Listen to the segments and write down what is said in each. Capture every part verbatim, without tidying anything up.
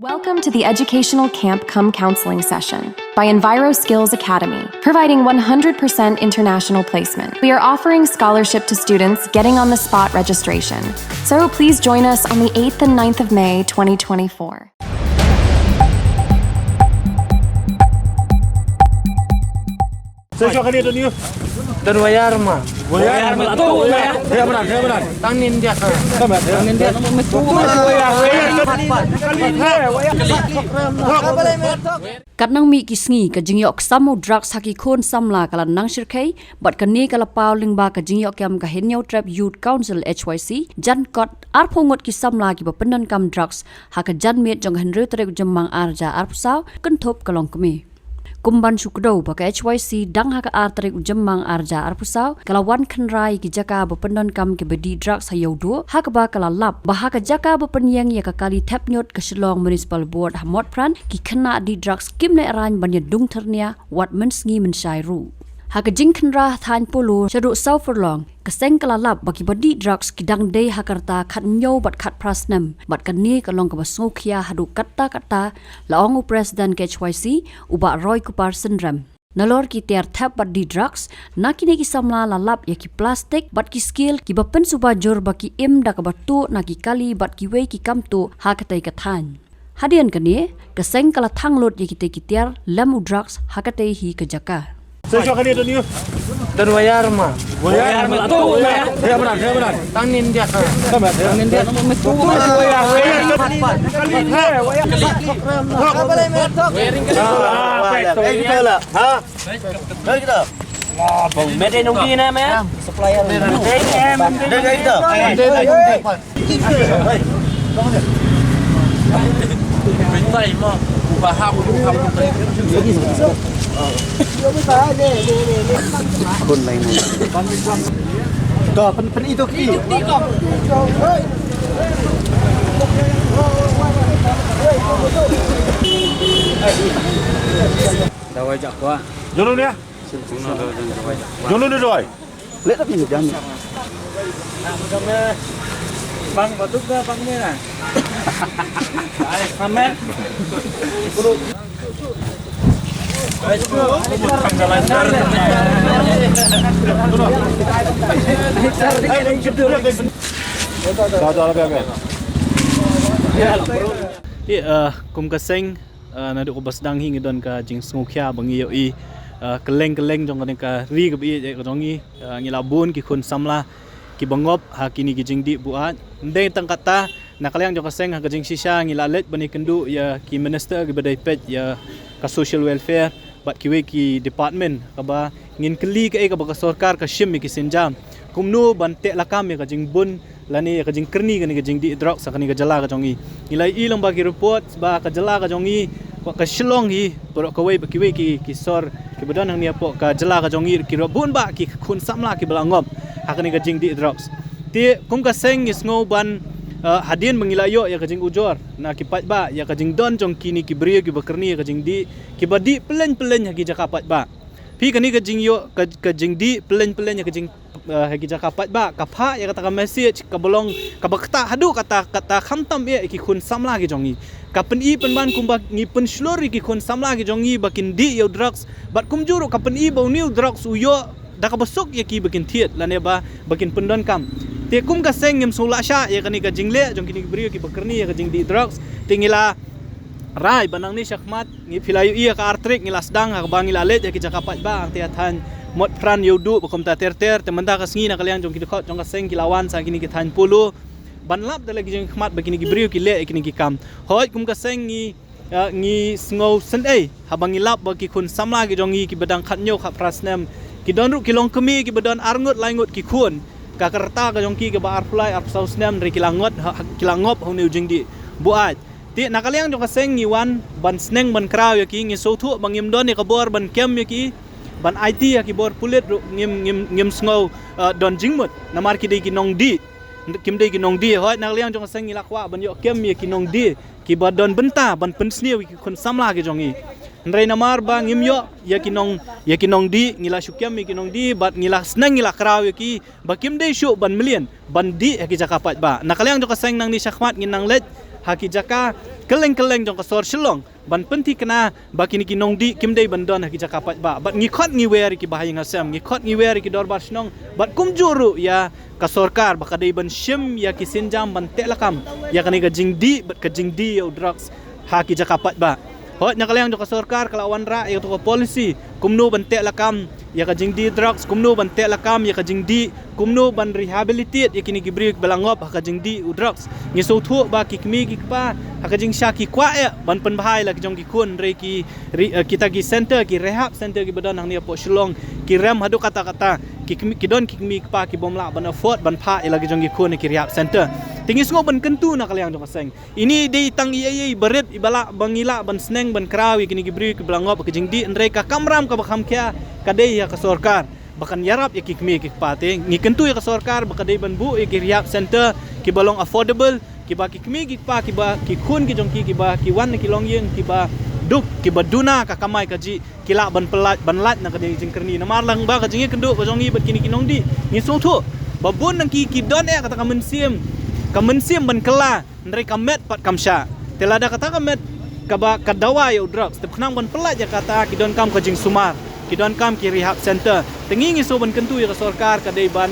Welcome to the educational camp cum counseling session by Enviro Skills Academy, providing one hundred percent international placement. We are offering scholarship to students getting on the spot registration. So please join us on the eighth and ninth of May twenty twenty-four. Saya cakap ni tu ni. Dan wayar ma. Wayar ma tu wayar. Dia benar, dia benar. Tang nin dia. Tang nin dia. Kat nang mih ki sngi ka jingïoh ksam u drugs ha ki khun samla ka la nang shyrkhei, bad kane ka la paw lyngba ka jingïoh kem ka Hynñiewtrep Youth Council H Y C, jan kot arphew ngut ki samla kiba pyndonkam drugs ha ka janmiet jong ka hynriew tarik u Jymmang ar hajar arphew saw, kynthup ka longkmie. Kum ban shu kdew ba ka H Y C dang ha ka ar tarik u Jymmang ar hajar arphew saw, ka la wan khynra ïa ki jaka ba pyndonkam kiba dih drugs ha Ïewduh, ha kaba ka la lap ba ha ka jaka ba pynïeng ïa ka kali thep ñiut ka Shillong Municipal Board ha Motphran, ki khynnah dih drugs kim lehrain ban ïadung thyrnia wat mynsngi mynshai ruh. Ha ka jingkhynra ha thaiñ Polo shaduh saw furlong, ka seng ka la lap ba kiba dih drugs ki dang dei ha ka rta khathynñiew bad khatphra snem, bad kane ka long kaba sngewkhia haduh katta katta, la ong u President ka H Y C, u Bah Roykupar Synrem. Nalor ki tiar thep bad dih drugs, na kine ki samla la lap ïa ki plastik bad ki skel kiba pynsuba jur ba ki im da kaba tuh na ki kali bad kiwei ki kam tuh ha katei ka thaiñ. Hadien kane, ka seng ka la thang lut ïa kitei ki tiar lem u drugs ha katei hi ka jaka. Saya cakap ni tu ni. Dan wayar ma. Wayar ma tu wayar. Dia benar, dia benar. Tang nin dia. Tang nin dia. Tang nin dia. Wayar, wayar. Ah, baik, tu. Eh, kita lah. Ha? Mari kita. Bang, mede nungki na me. Supplier. Mede, mede. Mede kita. Minta imam. Ubah aku, aku. Kun lain. Dah, pen, pen itu ki. Dah wajak kuat. Jolo ni ah. Jolo ni doi. Leh tapi ni jam. Bang, batuk dah bang ni lah. Ai, Ahmed. Kum ka seng, naduh kaba sdang hi ngi don ka jingsngewkhia ba ngi ïohi kylleng kylleng jong kane ka ri kaba ïeit ka jong ngi, ngi la bun ki khun samla kiba ngop ha kine ki jingdih buaid. Ym dei tang katta, na ka liang jong ka seng ha ka jingshisha ngi la leit ban ïakynduh ïa ki minister kiba dei peit ïa ka social welfare bad kiwei ki department, kaba ngin kylli kaei kaba ka sorkar ka shim ïa ki sienjam, kumno ban teh lakam ïa ka jingbun lane ïa ka jingkyrni kane ka jingdih drugs ha kane ka jylla ka jong ngi. Ngi la ïohi lyngba ki report ba ka jylla ka jong ngi, ka Shillong hi baroh kawei bad kiwei ki, ki sor kiba don hangne hapoh ka jylla ka jong ngi, ki la bun bha ki khun samla kiba la ngop ha kane ka jingdih drugs. Te kum ka seng ngi sngew ban, hadien ba ngi la ïoh ïa ka jingujor na ki paidbah ïa ka jingdon jong kine ki briew kiba kyrni ïa ka jingdih, kiba dih pylleng pylleng ha ki jaka paidbah. Phi, kane ka jingïoh ka, ka jingdih pylleng pylleng ïa ka jing, ha ki jaka paidbah, ka phah ïa kata ka message kaba long kaba ktah haduh katta katta, khamtam ïa ki khun samla ki jong ngi. Ka pyni pynban kumba ngi pynshlur ïa ki khun samla ki jong ngi ba kin dih ïa u drugs, bad kumjuh ruh ka pyni ba une u drugs u ïoh da kaba suk ïa ki ba kin thied lane ba, ba kin pyndonkam. Te kum ka seng ngim sngew lah shah ïa kane ka jingleh jong kine ki briew kiba kyrni ïa ka jingdih drugs. Te ngi la rai ba nangne shakhmat, ngi, phi la ïohi ïa ka ar tarik ngi la sdang ha kaba ngi la leit ïa ki jaka paidbah hangtei ha thaiñ Motphran, Ïewduh bad kumta ter ter. Te mynta ka sngi na ka liang jong ki dkhot jong ka seng ki la wan sha kine ki thaiñ Polo ban lap da la ki jingkhmat ba kine ki briew ki leh ïa kine ki kam. Hooid, kum ka seng ngi, ngi sngew sngewsih haba ngi lap ba ki khun samla ki jong ngi kiba dang khathynñiew khatphra snem, ki don ruh ki longkmie kiba don ar ngut lai ngut ki khun. Ka rta ka jong ki kaba arphew lai arphew saw snem, hynrei ki la ngot ha, ki la ngop ha une u jingdih buaid. Te na ka liang jong ka seng ngi wan ban sneng ban kraw ïa ki, ngi sngewthuh ba ngim don ïa ka bor ban kem ïa ki, ban aiti ha ki bor pulit ruh ngim, ngim, ngim sngew don jingmut namar ki dei ki nongdih. Kim dei ki nongdih. Hooid, na ka liang jong ka seng ngi la kwah ban ïoh kem ïa ki nongdih kiba don bynta ban pynsniew ïa ki khun samla ki jong ngi. Hynrei namar ba ngim ïoh ïa ki nong, ïa ki nongdih, ngi la shu kem ïa ki nongdih bad ngi la sneng, ngi la kraw ïa ki ba kim dei shuh ban mlien ban dih ha ki jaka paidbah. Na ka liang jong ka seng nangne shakhmat ngin nang leit ha ki jaka kylleng kylleng jong ka sor Shillong ban pynthikna ba kine ki nongdih kim dei ban don ha ki jaka paidbah. Bad ngi khot ngi wer ïa ki bahaïing hasem, ngi khot ngi wer ïa ki dorbar shnong, bad kumjuh ruh ïa ka sorkar ba ka dei ban shim ïa ki sienjam ban teh lakam ïa kane ka jingdih bad ka jingdih ïa u drugs ha ki jaka paidbah. Hooid, na ka liang jong ka sorkar ka la wanrah ïa kato ka policy kumno ban teh lakam ïa ka jingdih drugs, kumno ban teh lakam ïa ka jingdih, kumno ban rehabilitate ïa kine ki briew kiba la ngop ha ka jingdih u drugs. Ngi sngewthuh ba ki kmie ki kpa ha ka jingshisha ki kwah ïa ban pynbha ïa la ki jong ki khun, hynrei ki ri-, eh, kita ki center, ki rehab center kiba don hangne hapoh Shillong ki rem haduh katta katta. Ki kmie, ki don ki kmie ki kpa ki bym lah ban afford ban phah ïa la ki jong ki khun ha ki rehab center. Te ngi sngew ban kyntu na ka liang jong ka seng. Ine i dei tang i ei ei i barit iba lah ba ngi lah ban sneng ban kraw ïa kine ki briew kiba la ngop ha ka jingdih, hynrei ka kamram kaba kham khia ka dei ïa ka sorkar ba kan ïarap ïa ki kmie ki kpa. Te ngi kyntu ïa ka sorkar ba ka dei ban buh ïa ki rehab center kiba long affordable, kiba ki kmie ki kpa, kiba ki khun ki jong ki, kiba ki wan na ki longïing kiba duk, kiba duna ka kamai kajih, ki lah ban pyllait ban lait na kane ka jingkyrni. Namar lyngba ka jingïakynduh ka jong ngi bad kine ki nongdih, ngi sngewthuh ba bun na ki ki don eh kata ka mynsiem, ka mynsiem ban kylla, hynrei ka met pat kam shah. Te lada kata ka met kaba ka dawa ïa u drugs, te khnang ban pyllait ïa kata ki donkam ka jingsumar, ki donkam ki rehab center. Te ngi ngi sngewbha ban kyntu ïa ka sorkar ka dei ban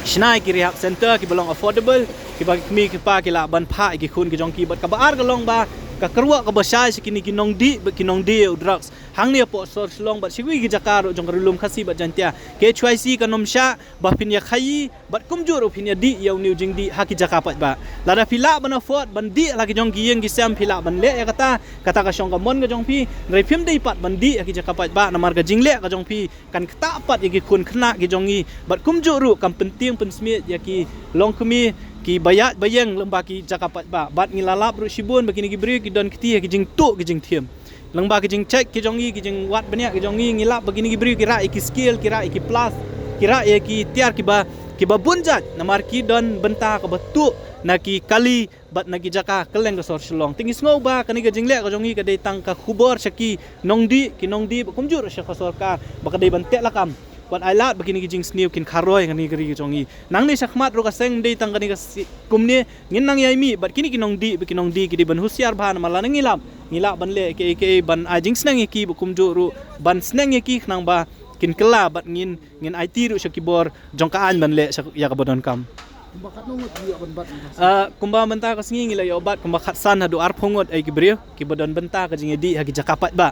shna ïa ki rehab center kiba long affordable, kiba ki kmie ki kpa ki lah ban phah ïa ki khun ki jong ki. Bad kaba ar ka long ba ka kyrwoh kaba shai sha kine ki nongdih bad ki nongdie ïa u drugs hangne hapoh sor Shillong bad shi kiwei ki jaka ruh jong ka Ri Lum Khasi bad Jaiñtia, ka H Y C kan ym shah ba phin ïa khaïi bad kumjuh ruh phin ïa dih ïa une u jingdih ha ki jaka paidbah. Lada phi lah ban afford ban dih ha la ki jong ki ïing ki sem, phi lah ban leh ïa kata, kata ka shong ka mon ka jong phi, hynrei phim dei pat ban dih ha ki jaka paidbah, namar ka jingleh ka jong phi kan ktah pat ïa ki khun khynnah ki jong ngi bad kumjuh ruh kan pyntieng pynsmiej ïa ki longkmie kiba ïaid ba ïeng lyngba ki jaka paidbah. Bad ngi la lap ruh shibun ba kine ki briew ki don kti ha ki jingtuh ki jingthiem. Lyngba ki jingcheck ki jong ngi, ki jingwad bniah ki jong ngi, ngi lap ba kine ki briew ki rah ïa ki scale, ki rah ïa ki plus, ki rah ïa ki tiar kiba, kiba bun jait, namar ki don bynta kaba tuh na ki kali bad na ki jaka kylleng ka sor Shillong. Te ngi sngew ba kane ka jingleh ka jong ngi ka dei tang ka khubor sha ki nongdih, ki nongdih bad kumjuh ruh sha ka sorkar ba ka dei ban teh lakam, ban ai lad ba kine ki jingsniew kin kharoi kane ka ri ka jong ngi. Nangne shakhmat ruh ka seng ym dei tang kane ka si-, kumne, ngin nang ïai mih bad kine ki nongdih, bad ki nongdih ki dei ban husiar bha namar lada ngi lap, ngi lah ban leh kiei kiei ban ai jingsneng ïa ki bad kumjuh ruh ban sneng ïa ki khnang ba kin kylla bad ngin, ngin aiti ruh sha ki bor jong ka aiñ ban leh sha ïa kaba donkam. Kumba katno ngut ngi ïoh ban bat? Ah, kumba mynta ka sngi ngi la ïoh bat kumba khatsan haduh arphew ngut ïa ki briew kiba don bynta ka jingïadih ha ki jaka paidbah.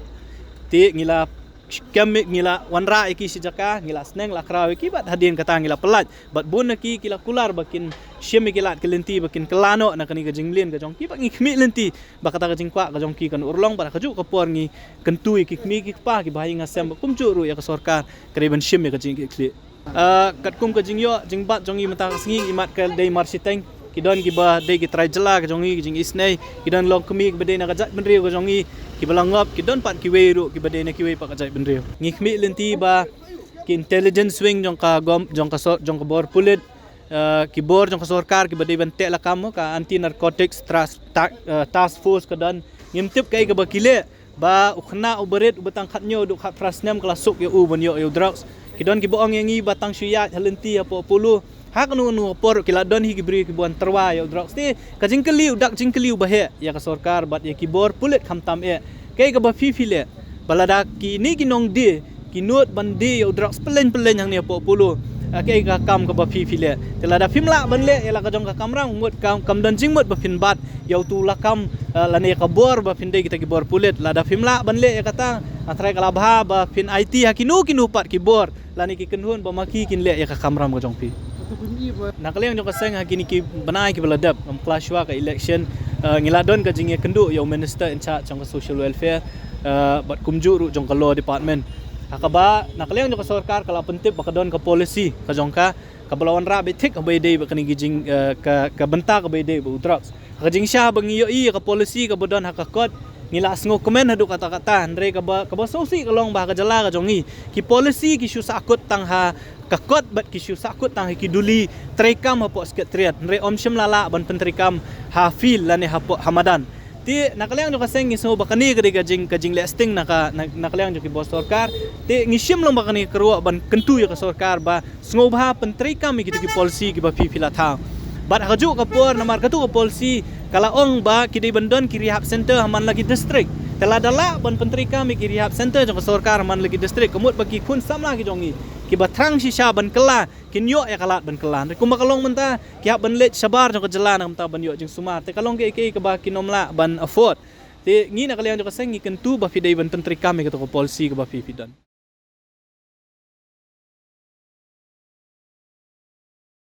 Te ngi la kem, ngi la wanrah ïa ki shi jaka, ngi la sneng la kraw ïa ki bad hadien kata ngi la pyllait. Bad bun na ki ki la kular ba kin shim ïa ki lad ki lynti ba kin kylla noh na kane ka jinglien ka jong ki bad ngi khmih lynti ba kata ka jingkwah ka jong ki kan urlong bad ha kajuh ka por ngi kyntu ïa ki kmie ki kpa, ki bahaïing hasem bad kumjuh ruh ïa ka sorkar ka dei ban shim ïa ka jingkitkhlieh. Ah, katkum ka jingïoh jingbat jong ngi mynta ka sngi, imat ka dei mar shiteng, ki don kiba dei ki trai jylla ka jong ngi, ki jingisynei, ki don longkmie kiba dei na ka jaitbynriew ka jong ngi kiba la ngop, ki don pat kiwei ruh kiba dei na kiwei pat ka jaitbynriew. Ngi khmih lynti ba ki intelligence wing jong ka gov-, jong ka sor-, jong ka bor pulit, ah, ki bor jong ka sorkar kiba dei ban teh lakam, ka Anti Narcotics Trust Ta-, ah, Task Force ka don. Ngim tip kaei kaba ki leh ba u khynnah u barit uba tang khathynñiew haduh khatphra snem ka la suk ïa u ban ïoh ïa u drugs. Ki don kiba ong ïa ngi ba tang shu ïaid ha lynti hapoh Polo, ha kano kano ka por ki la don hi ki briew kiba wan tyrwa ïa u drugs. Te ka jingkylli, u dak jingkylli uba heh ïa ka sorkar bad ïa ki bor pulit khamtam eh, kaei kaba phi phi leh ba lada kine ki nongdie ki nud ban die ïa u drugs pyllein pyllein hangne hapoh Polo, ah, kaei ka kam kaba phi phi leh? Te lada phim lah ban leh ïa la ka jong ka kamram, mut kam, kam don jingmut ba phin bat ïa utu u lakam, ah, lane ïa ka bor ba phin dei kita ki bor pulit. Lada phim lah ban leh ïa kata, nga tharai ka la bha ba phin aiti ha kino kino pat ki bor lane ki kynhun ba ma ki kin leh ïa ka kamram ka jong phi. Na ka liang jong ka seng ha kine ki bnai kiba la dep, ym khlaiñ shuwa ka election, ah, ngi la don ka jingïakynduh ïa u minister in charge jong ka social welfare, ah, bad kumjuh ruh jong ka law department. Ha kaba na ka liang jong ka sorkar ka la pyntip ba ka don ka policy ka jong ka, kaba la wanrah beit thik haba ïadei bad kane ki jing, eh, ka, ka bynta kaba ïadei bad u drugs. Ha ka jingshisha ba ngi ïohi ïa ka policy kaba don ha ka kot, ngi la sngewkmen haduh katta katta, hynrei kaba, kaba sngewsih ka long ba ha ka jylla ka jong ngi ki policy ki shu sahkut tang ha ka kot bad ki shu sahkut tang ha ki duli treikam hapoh Secretariat, hynrei ym shym la lah ban pyntreikam ha field lane hapoh, ha madan. Te na ka liang jong ka seng ngi sngew ba kane ka dei ka jing, ka jingleh sting na ka, na, na ka liang jong ki bor sorkar. Te ngi shim lang ba kane ka kyrwoh ban kyntu ïa ka sorkar ba sngewbha pyntreikam ïa kito ki policy kiba phi phi la thaw. Bad ha kajuh ka por namar katu ka policy ka la ong ba ki dei ban don ki rehab center ha man la ki district. Te lada lah ban pyntreikam ïa ki rehab center jong ka sorkar ha man la ki district, ka mut ba ki khun samla ki jong ngi kiba thrang shisha ban kylla, kin ïoh ïa ka lad ban kylla. Te kumba ka long mynta, ki hap ban leit shabar jong ka jylla na ka bynta ban ïoh jingsumar. Te ka long kaei kaei kaba kin ym lah ban afford. Te ngi na ka liang jong ka seng ngi kyntu ba phi dei ban pyntreikam ïa katu ka policy kaba phi phi don.